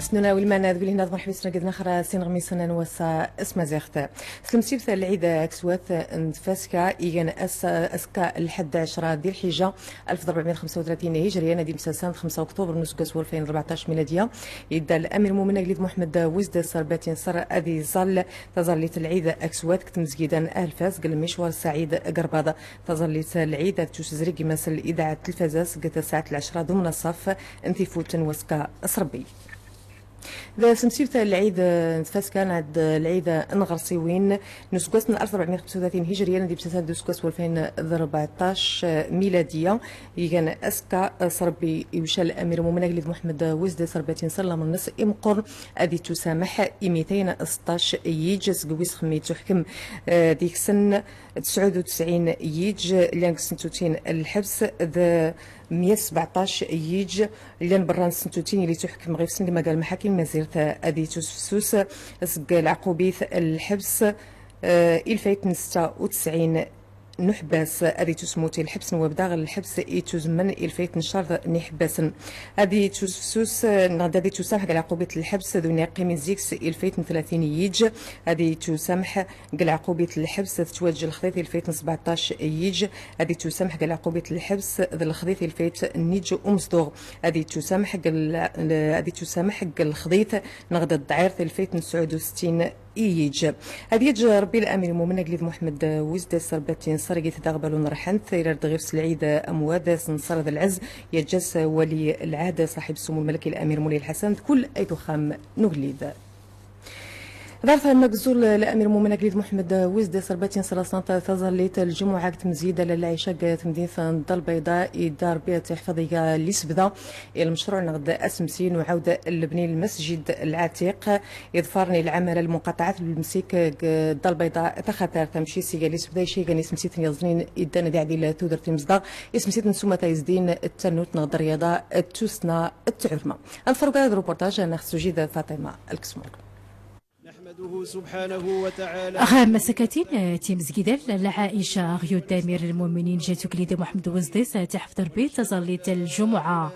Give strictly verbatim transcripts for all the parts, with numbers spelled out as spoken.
Snuna wilman, ad wili hna d mrḥba sna gidna xra sin ɣmisen n wass s tmaziɣt. S lemsibt n lɛid akswat n tfaska igan ass, aska lḥedd ɛecra di lḥija alef d rebɛemya xemsa u tlatin hijriya, ad imsasan d xemsa uktuber n useggas n alfayn d rbeɛṭac miladiya, idda lamir mumin agellid Muḥemmed Wezdes Rebati Nṣer ad iẓall taẓallit n lɛid akswat deg tmezgida n Ahelfas deg lmicwar Saɛid Gerbaḍ. Taẓallit n lɛid ad tusezrig imasel idaɛa n telfaza seg tasaɛt n lɛecra d umnaṣaf n tifut n waska s Rebbi. D semsibt n lɛid n tfaska neɣ d lɛid n ɣersiwin n useggas n alef u rebɛemya xemsa u tlatin hijriya, ad imsasan d useggas n alfayn d rbeɛṭac miladiya, igan aska s Rebbi. Iwca lamir mumin agellid Muḥemmed Wezdes Rebati Nṣer lamer-nnes imeqqren ad ittusameḥ i mitayn seṭṭac yiǧ seg wis xemmi ittuḥkem, eh, deg-sen tesɛud u tesɛin yiǧ llan deg sentutin n lḥebs, d mya sebɛṭac yiǧ llan berra n sentutin illi ittuḥkem ɣef-sen lmagal lmaḥakim n tmazirt. Ad ittusefsus seg lɛaqubit n lḥebs, eh, i lfayt n setta u tesɛin n uḥebbas, ad ittusmuti lḥebs n wabda ɣer lḥebs ittuzemmen i lfayt n ccerḍ n iḥebbasen. Ad ittusefsus, eh, neɣ d ad ittusamḥ deg lɛaqubit n lḥebs d win iqqimin zik-s i lfayt n tlatin yiǧ. Ad ittusamḥ deg lɛaqubit n lḥebs tettwaǧǧ lexḍit i lfayt n sbeɛṭac yiǧ. Ad ittusamḥ deg lɛaqubit n lḥebs d lexḍit i lfayt n yiǧ umesduɣ. Ad ittusamḥ deg l-, ad ittusamḥ deg lexḍit neɣ d ddɛirt i lfayt n tesɛud u settin yiǧ. Ad yeǧǧ Rebbi lamir mumin agellid Muḥemmed Wezdes Rebati Nṣer igi tdaɣ balun rḥant irar d ɣif-s lɛid amwad s nṣer d lɛez, yeǧǧa-s wali lɛahd ṣaḥib ssumu lmalki lamir Mulay Lḥasan d kull ayt uxxam n ugellid. Ḍart n ugzul lamir mumin agellid Muḥemmed Wezdes Rebati Nṣer aṣnat taẓallit n lǧumuɛa deg tmezgida n lɛica deg temdint n Dda Lbayḍa, idda Rebbi ad t-iḥfeḍ iga lisebda i lmecruɛ neɣ d asemsi n uɛawed n lebni n lmasjid lɛatiq. Iḍfaren i lɛamala n lmuqaṭaɛat n lemsik deg Dda Lbayḍa taxatart, amci s iga lisebda ici igan i tsemsit n yiẓnin iddan ad iɛdil tudert imezdaɣ, i tsemsit n sumata izdin d tannut neɣ d rryaḍa d tussna d tɛurma. Ad nḍfer ugar d ruportaj neɣ s ujid Faṭima Lkesmur. نحمده سبحانه وتعالى. Ɣer masakatin, eh, timezgida n Lɛaica, ɣ yud amir lmuminin Jat Uglid Muḥemmed Wezdes, eh, tiḥfeḍ Rebbi taẓallit n lǧumuɛa.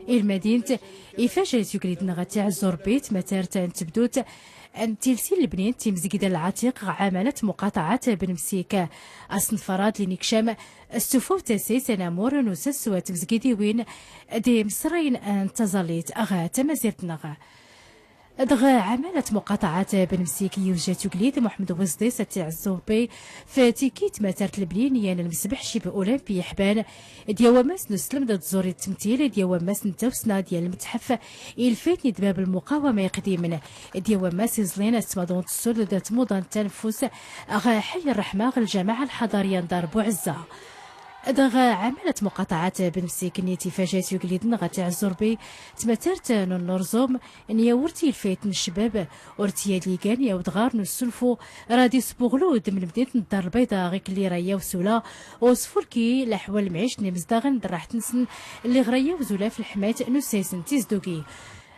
I lmadint, ifa Jat Uglid neɣ tiɛezzu Rebbi, tmatart n tebdut n tilsi n lebni n timezgida lɛatiq ɣ ɛamalat muqaṭaɛat Ben Msik. Asenfar-a d linikcam s tuffawt tasayt anamur n usasu n tmezgidiwin d imesrayen n taẓallit ɣ tamazirt-nneɣ. Dɣ ɛamalat muqaṭaɛat Ben Msik, yewja Jat Uglid Muḥemmed Wezdes ad t-iɛezzu Rebbi f tikkit ma tart lebni n yan lmesbeḥ cib ulampi iḥban, d yawammas n uslem d tẓuri d tmtil, d yawammas n tawsna d yan lmetḥef i lfayt n idbab lmuqawama iqdimen, d yawammas iẓlin s tmaḍunt ssul d tmuḍant tanfus ɣ ḥay rreḥma ɣ lǧamaɛa lḥaḍariya n Dar Buɛezza. Dɣ ɛamalat muqaṭaɛat Ben Msik nni tifa Jat Uglid neɣ ad t-iɛezzu Rebbi, tmatart n unurẓum n yawurt i lfayt n ccbab, ur tt-yad igan yawd ɣar n usulfu, rad isbuɣlu d mlemdint n Dar Lbayḍa ɣ ikelli ra yawsula, usfulki laḥwal mɛict n imezdaɣen d rraḥt-nsen, lliɣ ra yawzula f lḥmayt n usayes n tizdugi.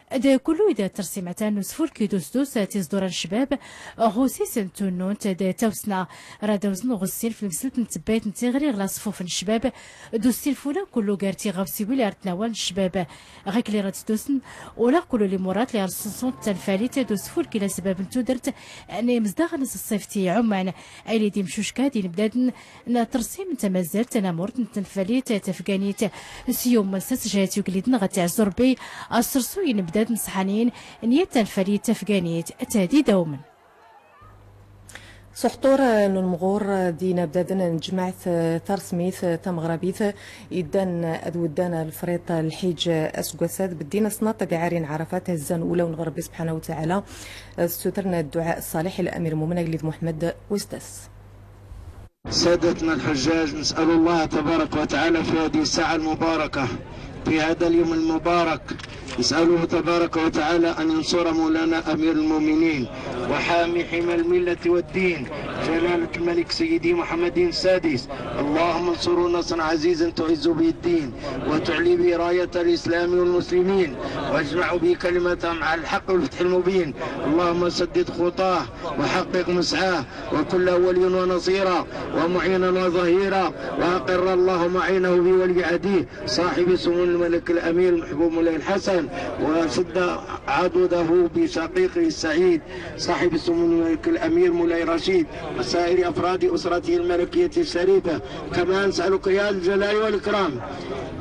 D kullu i d tersimata n usfulki d usdus tiẓdura n ccbab, ɣ usis n tunnunt d tawsna, rad awzen ɣ ussinf n lemselt n tebbayt n tiɣri ɣ laṣfuf n ccbab, d ussinf ula kullu gar tiɣawsiwin ar tnawal n ccbab, ɣ ikelli rad sdusen, ula kullu limurat li ar ssensunt tanfalit d usfulki la sbab n tudert n imezdaɣen s ṣṣift i ɛumman, ay li d imcucka d inebdaden n tersim n tamazirt tanamurt n tenfalit tafganit. S yum s asjayat ugliden ɣa tiɛzurbi asersu inebdad n sḥanin n yat tanfalit tafganit. Ad tadi dawmen. S uḥṭur n unmɣur d inabdaden n tejmaɛt tarsmit tameɣrabit iddan ad weddan lefriṭ lḥiǧ aseggas-a d beddin asnaṭ deg ɛari n Ɛarafat, hezzan ulawen ɣer Rebbi subḥanahu wa taɛala, ssutren dduɛa ṣṣaliḥ i lamir lmumen agellid Muḥemmed Wesdas. سادتنا الحجاج، نسأل الله تبارك وتعالى في هذه الساعة المباركة، في هذا اليوم المبارك، نسأله تبارك وتعالى أن ينصر مولانا أمير المؤمنين وحامي حمى الملة والدين، جلالة الملك سيدي محمد السادس. اللهم انصره نصرا عزيزا تعز به الدين وتعلي به راية الإسلام والمسلمين، واجمع به كلمتهم على الحق والفتح المبين. اللهم سدد خطاه وحقق مسعاه، وكن له وليا ونصيرا ومعينا وظهيرا، وأقر اللهم عينه بولي عهده صاحب سمو الملك الأمير المحبوب مولاي الحسن، وسد عضده بشقيقه السعيد صاحب السمو الملك الأمير مولاي رشيد، وسائر أفراد أسرته الملكية الشريفة. كما نسألك يا ذا الجلال والإكرام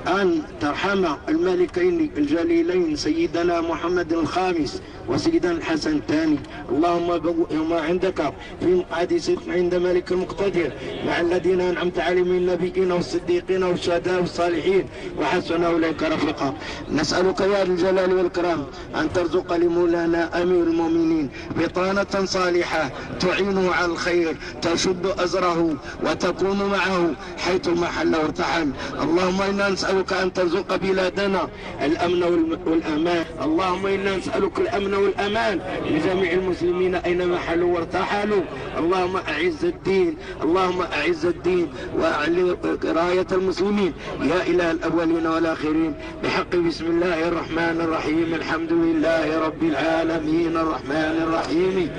أن ترحم الملكين الجليلين سيدنا محمد الخامس وسيدنا الحسن الثاني. اللهم بوئهما عندك في مقعد صدق عند ملك مقتدر مع الذين أنعمت عليهم من النبيين والصديقين والشهداء والصالحين وحسن أولئك رفيقا. نسألك يا ذا الجلال والإكرام أن ترزق لمولانا أمير المؤمنين بطانة صالحة تعينه على الخير، تشد أزره وتكون معه حيثما حل وارتحل. اللهم إنا نسألك أن ترزق بلادنا الأمن والم-، والأمان. اللهم إنا نسألك الأمن والأمان لجميع المسلمين أينما حلوا وارتحلوا. اللهم أعز الدين، اللهم أعز الدين وأعل راية المسلمين يا إله الأولين والآخرين. بحق بسم الله الرحمن الرحيم، الحمد لله رب العالمين، الرحمن الرحيم،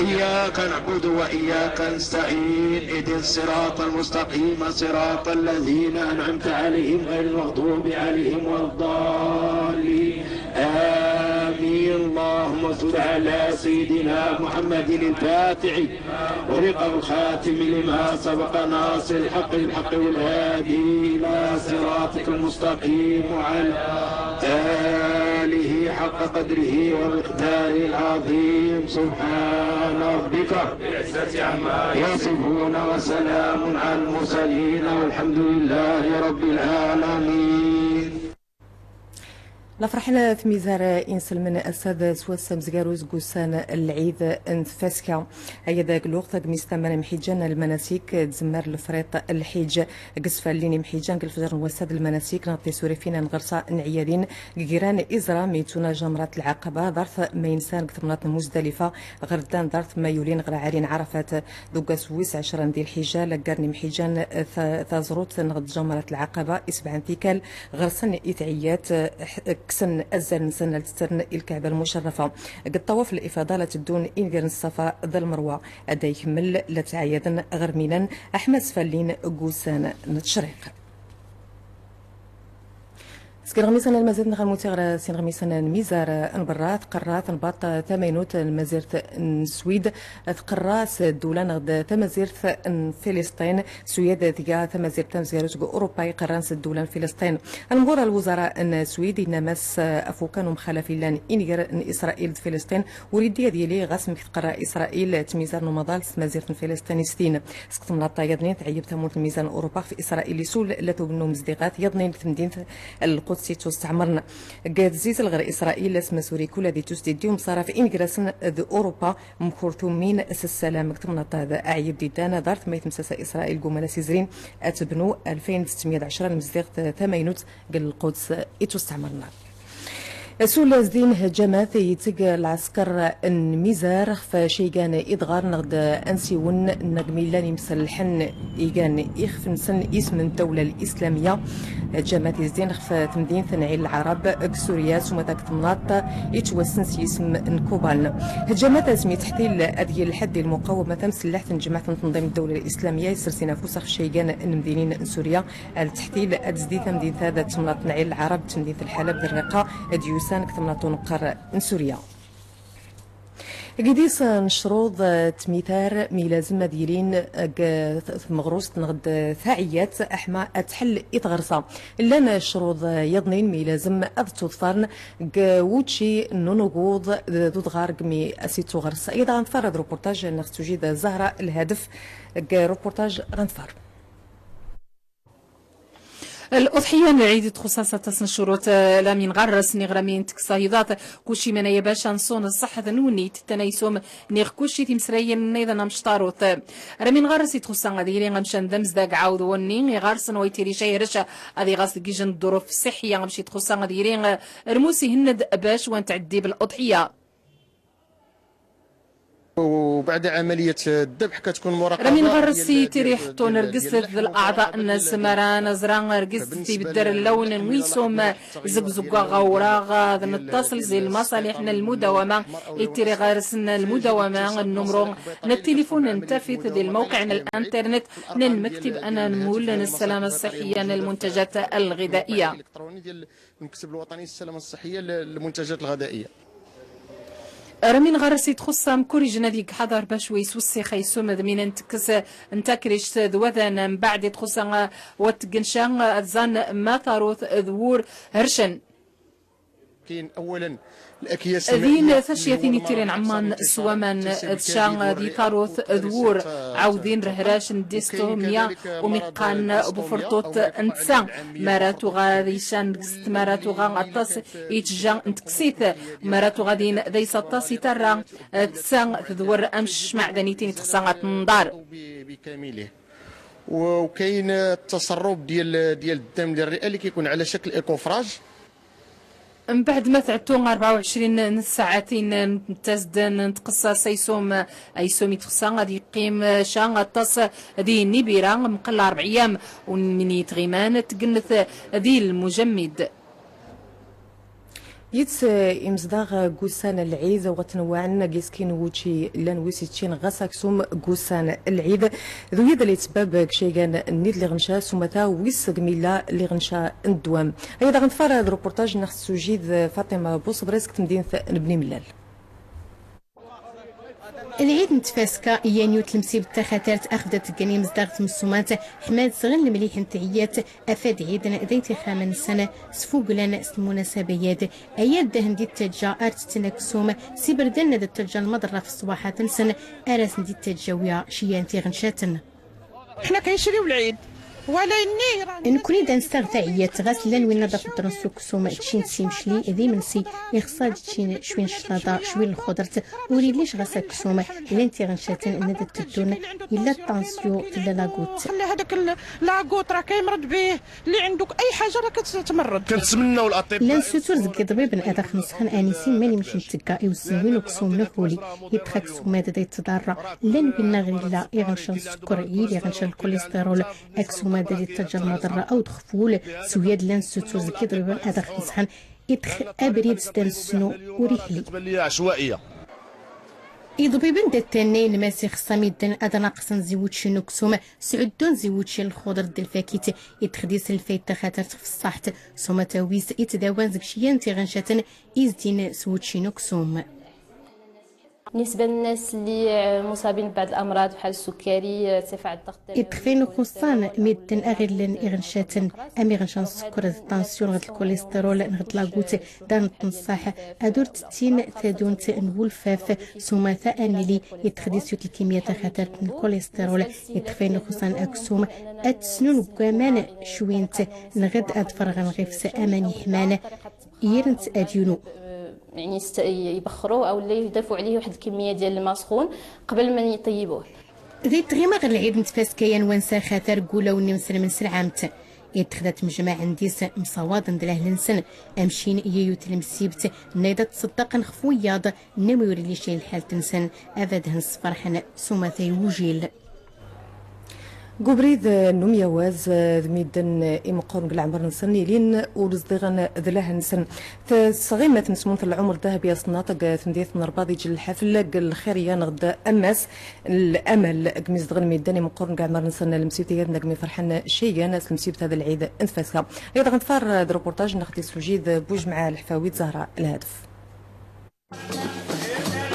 إياك نعبد وإياك نستعين، اهدنا الصراط المستقيم، صراط الذين أنعمت عليهم، غير المغضوب عليهم ولا الضالين. آمين. اللهم صل على سيدنا محمد الفاتح ورق الخاتم لما سبق ناصر الحق بالحق والهادي إلى صراطك المستقيم وعلى آله حق قدره ومقداره العظيم. سبحان ربك يصفون وسلام على المرسلين والحمد لله رب العالمين. Lafraḥ n tmizar inselmen ass-ad s wass amezgaru deg ussan n lɛid n tfaska. Aya deg lweqt deg mi s-tamar imḥiǧan lmanasik tzemmar lefriṭ lḥiǧ. Deg sfallin imḥiǧan deg lefjer n wass-ad lmanasik neɣ tisurifin n ɣersa n ɛiyadin deg gran iẓra mi ttuna jamrat lɛaqaba ḍart ma insan deg temnaḍt n Muzdalifa ɣer ddan ḍart ma yulin ɣer ɛali n Ɛarafat. Deg wass wis ɛecra n di lḥiǧa laggar n imḥiǧan ta-, taẓrut neɣ d jamrat lɛaqaba isebɛen tikkal ɣer-sen i tɛiyyat, eh, kksen azal-nsen ar ttren i lkaɛba lmucerrafa. Deg ṭṭawaf lifaḍa la tteddun inger n ṣṣafa d lmerwa. Ad ikemmel la ttɛayyaden ɣer mina, aḥma sfallin deg wussan n ttecriq. Seg iɣmisen n lmazirt n xalmuti ɣer sin iɣmisen n mizar n berra, tqerra tanbaḍt tamaynut n lmazirt n Swid, tqerra s ddula neɣ d tamazirt n Filisṭin. Swid tga tamazirt tamezgarut deg Urupa iqerran s ddula n Filisṭin. Amɣur n lwezara n Swid inna mas afukan umxalaf illan inger n Isṛayil d Filisṭin ur iddi ad yili ɣas mek tqerra Isṛayil tmizar n umaḍal s tmazirt n Filisṭin istin. Seg temnaḍt yaḍnin tɛeyyeb tamurt n mizar n Urupa ɣef Isṛayil isul la tugn n umezdiɣat yaḍnin deg temdint n Lquds ittusteɛmren. Deg tzizel ɣer Isṛayil asma s uri kul ad ittusdiddi umṣaraf ingrasen d Urupa mkurtumin s ssalam deg temnaḍt-ad. Aɛyeb d-iddan ḍart ma itmsasa Isṛayil deg umalas izrin ad tebnu alfayn d setmya d ɛecra n tmezdiɣt tamaynut deg Lquds ittusteɛmren. Sul zdin hejjamat itteg lɛesker n mizar ɣef caygan idɣar neɣ d ansiwen n gmi llan imsellḥen igan ixef-nsen isem n ddawla lislamya. Hejjamat izdin ɣef temdint n Ɛin Lɛarab deg Surya s umata deg temnaḍt ittwassen s yisem n Kuban. Hejjamat asmi teḥtil ad yelḥed di lmuqawama tamsellaḥt n tejmaɛt n tenḍim n ddawla lislamya issersin afus ɣef caygan n mdinin n Surya. Ar teḥtil ad tezdi tamdint-a d temnaḍt n Ɛin Lɛarab d temdint n Lḥalab d Rriqa d yusan deg temnaḍt uneqqar n Surya. Deg idis n ccruḍ n tmitar mi lazem ad yilin deg tmeɣrust neɣ d taɛeyyat aḥma ad tḥell i tɣersa. Llan ccruḍ yaḍnin mi lazem ad ttuḍfaren deg wučči n unuguḍ d udɣar deg mi as ittuɣers. Aya daɣ ɣ-nḍfer ad ruportaj neɣ tujid Zahra Lhadef deg ruportaj ɣ-nḍfer. Luḍḥiya n lɛid txuṣṣ-as aṭas n ccuruṭ, eh, la min ɣer-s niɣ ra min teksa iḍat, kuci manaya bac a nṣun ṣṣeḥ d nwennit tanaysum niɣ kuci timesrayin nniḍen am cṭaruṭ. Ra min ɣer-s itxuṣṣa ad yili amcan d amezdag ɛawd wenni iɣer-sen wa itiri cayrec ad iɣas deg ijn dduruf ṣṣiḥiya amci txuṣṣa ad yili, eh, rmus ihenned bac wa ntɛeddi bluḍḥiya. وبعد عملية الذبح كتكون مراقبة. Rmin ɣer-s i tiri ḥeṭṭun rgest d laɛḍa-nnes, mara neẓra rgest ibeddel lawn n wisum, zegzeggaɣ awraɣ ad nettaṣel zi lmaṣaliḥ n lmudawama, i tiri ɣer-s n lmudawama n numru n tilifun n tafit di lmawqiɛ n الانترنت n lmekteb anamul n السلامة الصحية n المنتجات الغذائية. المكتب الوطني للسلامة الصحية للمنتجات الغذائية. Rmin ɣer-s i txuṣṣa mkurijen ad yegḥaḍer bac wa iswessix aysum d min n tekkes n takrict d wadan, mbeɛd i txuṣṣa wat tgenca ad ẓan ma tarut d wur hercen. كاين أولا الأكياس المائية. Din tacyatin i tirin ɛemman s waman, d ca di tarut d wur ɛawdin rehrac n distu mya umiqqan buferṭuṭ n tsa, mara tuɣa d ican deg-s, mara tuɣa aṭas i tejja n teksit, mara tuɣa din d ays aṭas i tarra tsa tedwer am ccmaɛdan i tin i txeṣṣa ad tenḍar. بكامله. وكاين التسرب ديال ديال الدم للرئة اللي كيكون على شكل إيكوفراج. Mbeɛd ma tɛettu rebɛa u ɛecrin n ssaɛatin n tasden n tqeṣṣa s aysum, aysum i txeṣṣa ad yeqqim ca aṭas di nibira mqel rebɛa iyam, u min i tɣiman tgennet di lmujemmid. Yit imezdaɣ n wussan n lɛid ɣa tnewwɛen giskin wučči llan wis iččin ɣas aksum n wussan n lɛid. D uyad li tsbab g caygan nni d liɣnca s umata wis g milla liɣnca n ddwam. Aya daɣen tfar d reportage nneɣ tsuji d Faṭima Buṣebri seg temdint n Bni Mellal. Lɛid n tfaska, yan yiwet lemsibt taxatart axd ad teggan imezdaɣ tmessumat, ḥma ad sɣen lemliḥ n tɛiyyat, afad ɛiden d ayt ixxamen-nsen, sfuglan s lmunasaba-yad, aya ddehn di ttaǧǧa ar tetten aksum, s iberdan ad ttaǧǧa lmaḍerra f ṣṣwaḥat-nsen, ar asen di ttaǧǧa wiya ciyya n tiɣencaten. حنا كنشريو العيد، ولكن راني Nekkni da nessaɣ taɛiyyat, ɣas llan winna da feḍḍren s uksum, ččin-t s imecli, d imensi, ixeṣṣa ad ččin cwi n cclaḍa, cwi n lxudrt, ur illic ɣas aksum, llan tiɣencatin nna da tteddun, illa ṭṭansyu, tella la goutte. خلي هذاك ال-، la goutte راه كيمرض به، اللي عندك أي حاجة راه كتمرض. كنتمناو الأطباء. Llan sutur zeg iḍbiben ad aɣ-nṣḥen ad nissin mani mec nttgga i usenwi n uksum n ufuli, iddex aksum-ad da ittḍarra, llan winna ɣer illa iɣenca n ssukkur, yili iɣenca n lkulistiṛul, aksum-ad da ittaǧǧa lmaḍerra awd xef wul, s uyad llan sutur zeg iḍbiben ad aɣ-nṣḥen, iddex abrid sdan ssnu ur ihli. Iḍbiben da ttannayn mas ixeṣṣa midden ad naqṣen zi wučči n uksum, sɛuddun zi wučči n lxudr d lfakit, iddex dis lfayt taxatart f ṣṣaḥt, s umata wis itdawan zeg ciyya n tiɣencaten izdin s wučči n uksum. بالنسبة للناس اللي مصابين ببعض الأمراض بحال السكري، ارتفاع الضغط. Iddex fayn ixuṣṣan midden aɣ illan iɣencaten, am iɣenca n ssukkur d ṭṭansyu neɣ d lkulistiṛul neɣ d la goutte, da nettnṣaḥ ad ur ttettin tadunt n wulfaf, s umata ad nili iddex dis yiwet lkimya taxatart n lkulistiṛul, iddex fayn ixuṣṣan aksum, ad t-snun g waman cwint, neɣ ad ferɣen ɣif-s aman iḥman, irnt ad yunu. يعني يست-، يبخروا او لا يضيفوا عليه واحد الكميه ديال الماء سخون قبل ما يطيبوه. Di tɣima ɣer lɛid n tfaska yan wansa xatar g ulawen n imselmen s lɛamt. Iddex da tmejmaɛen dis mṣawaḍen d lahl-nsen, amcin i yiwet lemsibt, nna da ttṣeddaqen xef wiyaḍ, nna mi ur illi cay lḥalt-nsen, ad ad hen-sferḥen s umata i wujil. G ubrid n umyawaz d midden imeqqoren g leɛmer-nsen ilin ur zdiɣen d lahl-nsen. Tesɣimt n smunt n lɛumr ddaheb i aṣnaṭ g temdint n Ṛebbaḍ iǧ lḥafl g lxirya neɣ d ammas n lamal g mi zedɣen midden imeqqoren g leɛmer-nsen. Lemsibt iyaḍ nna g mi ferḥen caygan s lemsibt ad lɛid n tfaska. Iyaḍ ɣ nḍfar d reportage nna ɣ tisuji d Bujemɛa Lḥfawi d Zahra Lhadef.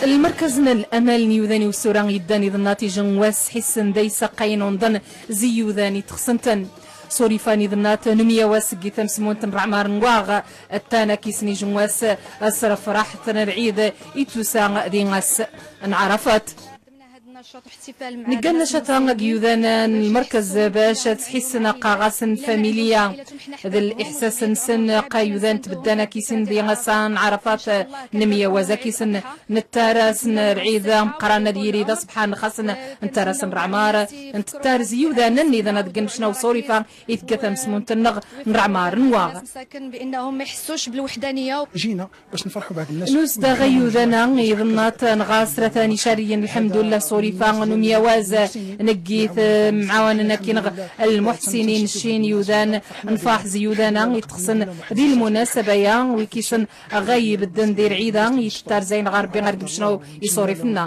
Lmerkaz n lamal n yudan iwsura yeddan iḍenna tijen n wass ḥissen da isaqqayen unḍen zi yudan itxsenten. Surifan iḍennat n umyawas g tamsmunt n Reɛmar n waɣ, ttan akis n ijen n wass s refraḥt n lɛid i tusa di ass n Ɛarafat. Neggan acata ag yudan n lmerkez bac ad sḥissen aqaɣas n lfamilya d liḥsas-nsen, qa yudan tbeddan akk-isin di ass-a n Ɛarafat, nemyawaz akk-isin, nettar-asen lɛid ameqqran ad yili d aṣebḥan xaṣṣen, nettar-asen leɛmar, nettar-asen yudan nniḍen ad ggen ccna u ṣṣurifa i tga tamesmunt-nneɣ n leɛmar n waɣ. Nus daɣ ay yudan-a iḍennat nɣas tlata n icarriyen, lḥemdullah, ṣurifa n umyawaz, neggit mɛawanen akkin lmuḥsinin, ccin yudan, nfaḥ zi yudan-a iṭṭxsen di lmunasaba-ya, wi kisen ɣa ibedden di lɛid-a, ittarzayen ɣer Rebbi ar gmecnaw iṣurif-nna.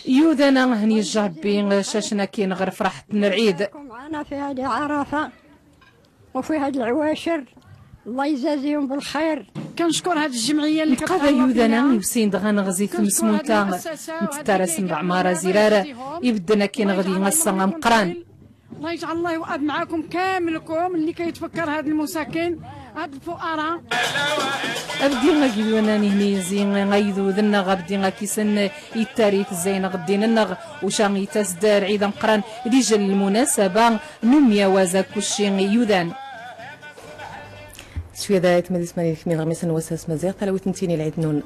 Yudan-a hen yejja Rebbi cacen akkin ɣer fraḥt n lɛid. معنا في هذه عرفة وفي هذه العواشر. الله يجازيهم بالخير. كنشكر هذه الجمعية اللي نetqada كتعاون yudan-a فينا. Iwsin dɣa nɣez i tmesmunt-a, nettar-asen leɛmar azirar, ibedden akkin ɣ di ass-a ameqqran. الله يجعل الله يوقف معاكم كاملكم اللي كيتفكر هاد المساكين، هاد الفقراء. Abdi ag yudan-a nihni zi aydud-nneɣ, abdi akk-isin ittar i tezzayen ɣ ddin-nneɣ, uca itas-d lɛid ameqqran di jel lmunasaba n umyawaz akk ucci yudan. S wiyada i tmad isman i tkmin ɣ misan n wass-a s tmaziɣt, talawit n tini lɛid-nnun.